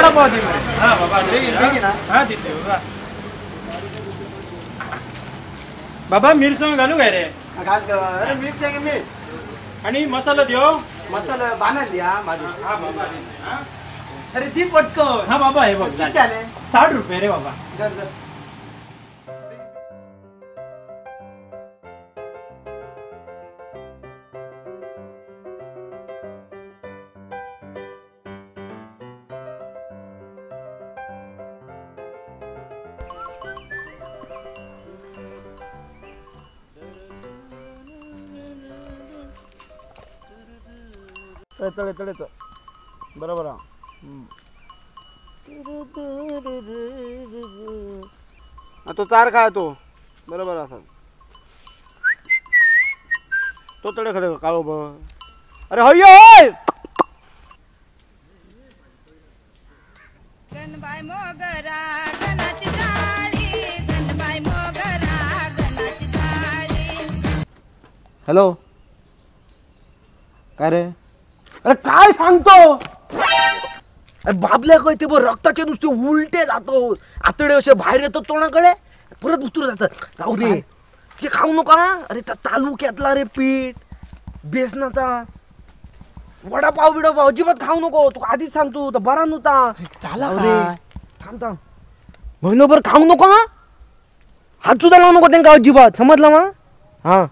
वडापाव दे मरे. हां बाबा बेगीन बेगीन. हां दिते बाबा. बाबा मिरसांग घालू काय रे? घाल. अरे मिरसांग मी आणि मसाला देऊ. मसाला बाणा द्या बाजू. हां बाबा. हां अरे दी पटकन. हां बाबा हे बघ किती आले? 60 रुपये रे बाबा. दर दर. तळे तळे बरोबर. तो चार काय तो बरोबर असा तो तळे खरे काळो ब. अरे हय होय गणबाई मोगरा गणाची थाळी गणबाई मोगरा गणाची थाळी. हॅलो काय रे? अरे काय सांगतो? अरे बाबल्या काय ते बघ रक्ताचे नुसते उलटे जातो आतडे असे बाहेर येतात तोंडाकडे परत उतरू जातात. राहू दे ते खाऊ नका. अरे त्या तालुक्यातला रे पीठ बेसनाचा वडापाव बिडापाव अजिबात खाऊ नको. तू आधीच सांगतो तर बरा नव्हता. रे थांब थांब महिनोभर खाऊ नको. हा हात सुद्धा लावू नको त्यांना अजिबात. समजला मा? हा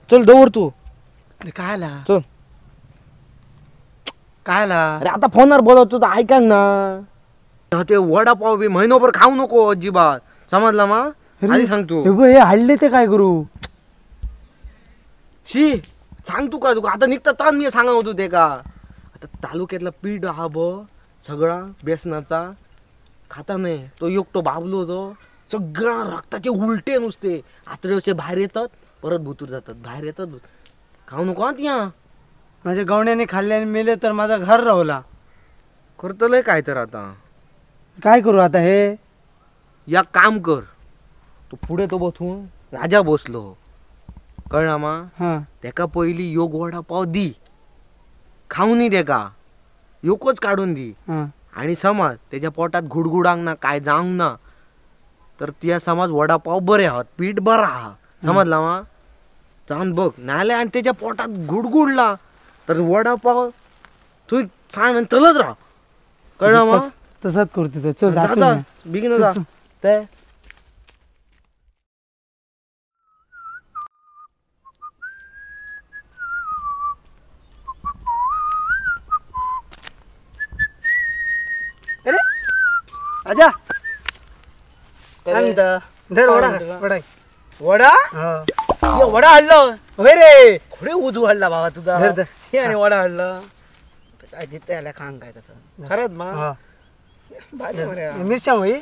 चल दवर तू. अरे काय आला? चल काय आला? अरे आता फोनवर बोलवतो तर ऐका ना. ते वडापाव बी महिनोभर खाऊ नको अजिबात. समजला मा? आधी सांगतो. हे हल्ले ते काय करू? शी सांग तू का तुका आता निघता ताण मी सांगा होतो ते का आता तालुक्यातला पीठ हा ब सगळा बेसनाचा खाता नाही तो एकटो बाबलो तो सगळा रक्ताचे उलटे नुसते आतडे बाहेर येतात परत भुतूर जातात बाहेर येतात. खाऊ नको त्या माझ्या गवण्याने खाल्ले आणि मेले तर माझा घर राहला. करतलंय काय तर आता काय करू आता हे? या काम कर तो पुढे तो बथून राजा बसलो कळला मा? तेका पहिली योग वडापाव दी खाऊनी तेका योकोच काढून दी आणि समज त्याच्या पोटात घुडघुडांग ना काय जावंक ना तर त्या समज वडापाव बरे आहात पीठ बरा आहा. समजला मा? जाऊन बघ नाले आणि त्याच्या पोटात घुडघुडला तर वडापाव तू सांग आणि चलत राहा. कळलं मा? तसंच करतो. चल जा बेगीन जा ते. अरे आजा धर वडा वडा वडा हा वडा हाडलो होय रे. खोडे उजू हाडला बाबा तुझा. हे आणि वडा हाडला काय दिसतंय याला खांग काय तसं खरंच मा मिरच्या होई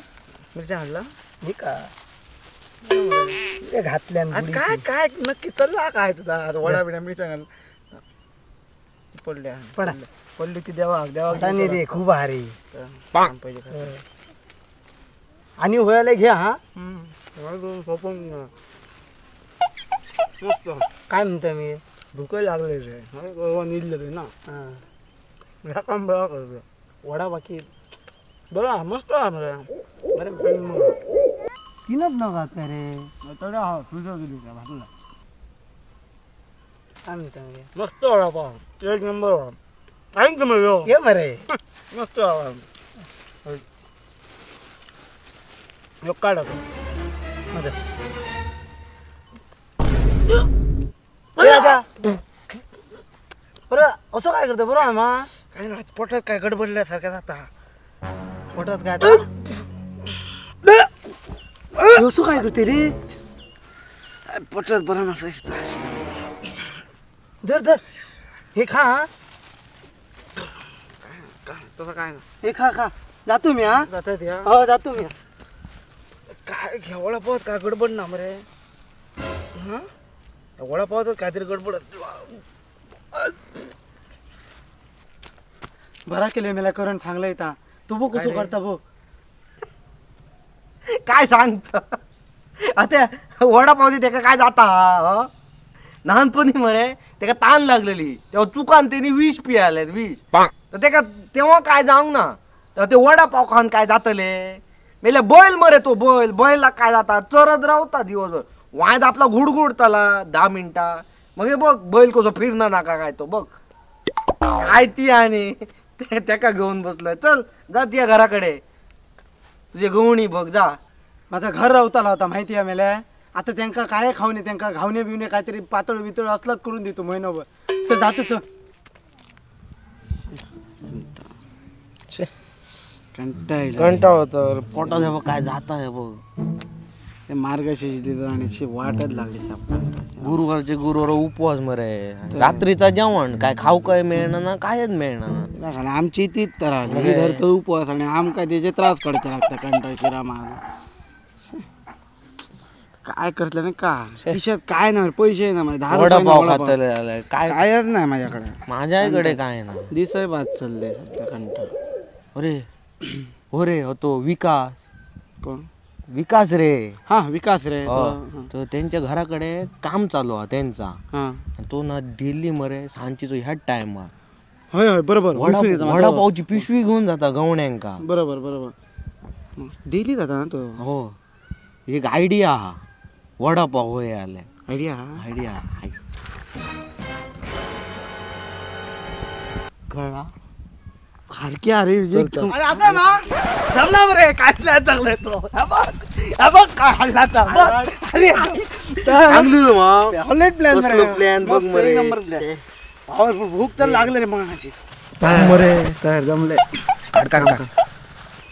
मिरच्या हाडला हे का घातल्या काय काय नक्की चलला काय तुझा वडा बिडा मिरच्या घाल पडल्या पडा पडली की देवा देवा नाही रे खूप भारी आणि होयाला घ्या. हा काय म्हणता मी भूक लागले रे निघले ना ह्या काम बरा करतो वडा बाकी बरा मस्त बरं तीनच न घातलं रे हा तुझं गेली का भाजूला काय म्हणता मी मस्त वडापाव एक नंबर वडा आहे तुम्ही ये मरे मस्त वडा काढा बरं असं काय करतो बरं मा? काय नाही पोटात काय गडबडल्यासारखं जाता पोटात काय असं काय करते रे? पोटात बरं नसायचं. धर धर हे खा. तसं काय ना हे खा खा जातो मी. हा जातो हो जातो मी. काय वडापावात काय गडबड ना मरे? हां वडापावात काहीतरी गडबड. बरा केले मला करून सांगलं येता तू बघ कसं करता बघ. काय सांगत आता वडापाव त्याका काय जाता लहानपणी मरे त्याका ताण लागलेली तेव्हा चुकान त्यांनी विष पियाले विष तर त्याका तेव्हा काय जाऊ ना तर ते वडापाव खावन काय जातले मेले बैल मरे तो बैल बैलाक काय जाता चरत रावता दिवसभर वायद आपला गुडगुडतला 10 मिनटां मग बघ बैल कसो फिरना नाका काय तो बघ काय ती आणि तेका घेऊन बसलोय. चल जा तुझ्या घराकडे तुझे गवणी बघ जा. माझा घर रावताला होता माहिती आहे मेल्या. आता त्यांका काय खावणे त्यांका घावणे बिवणे काहीतरी पातळ बितळ असलाच करून देतो महिनाभर. चल जातो चल. कंटाळ होतं पोटात हे बघ काय जात आहे बघ. ते मार्गशीर्ष आणि वाटच लागली. गुरुवारचे गुरुवार उपवास मरे रात्रीचा जेवण काय खाऊ काय मिळणार ना कायच मिळणार ना. आमची तीच तर धरतो उपवास आणि आमका त्याचे त्रास काढचे लागता कंटाळ शिरामा. काय करतलं ना का खिशात काय नाही पैसे ना माझे 10 वडापाव खातले काय कायच नाही माझ्याकडे. माझ्याकडे काय ना दिसय बाद चालले सध्या कंटाळ. अरे हो रे होतो विकास. कोण विकास रे? हा विकास रे तो त्यांच्या घराकडे काम चालू आहे त्यांचा. तो ना डेली मरे सांजचो ह्याच टायमार. होय होय बरोबर. वडापावची पिशवी घेऊन जाता गवण्यांका. बरोबर बरोबर डेली जाता ना तो. हो एक आयडिया हा वडापाव होय आले आयडिया आयडिया कळा खारकी. अरे अरे असं ना जमला बरे काय चांगलं तो बघ काय हल्ला अरे हॉलेट प्लॅन प्लॅन बघ मरे पॉवरफुल. भूक तर लागले रे मगाशी मरे तर जमले. काढ काढ काढ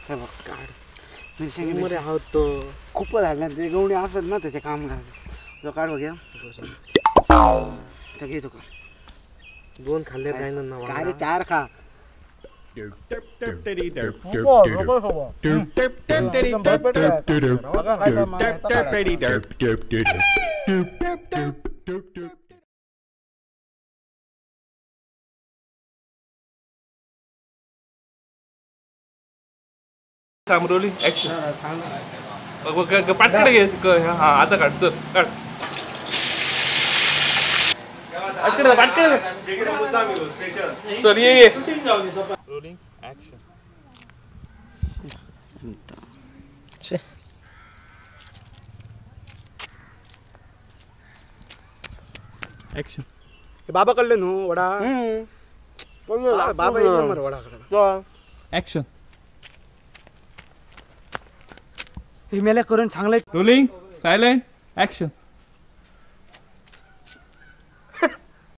काढ मिरसांगी मरे हा तो खूपच हाडल्या ते गवणी असत ना त्याचे काम करायचं. तो काढ बघ्या तर घे तुका 2 खाल्ले काय ना काय रे 4 खा. थांबरोली ऍक्शन पाटकडे घे. हा आता काढ चल काढ पाटकडे पाटकडे चल ये. Rolling action. Action. बाबा कडले न्हू वडा बाबा एक नंबर वडा कडे. ऍक्शन. हे मेल्या करून चांगलं. Rolling silent action.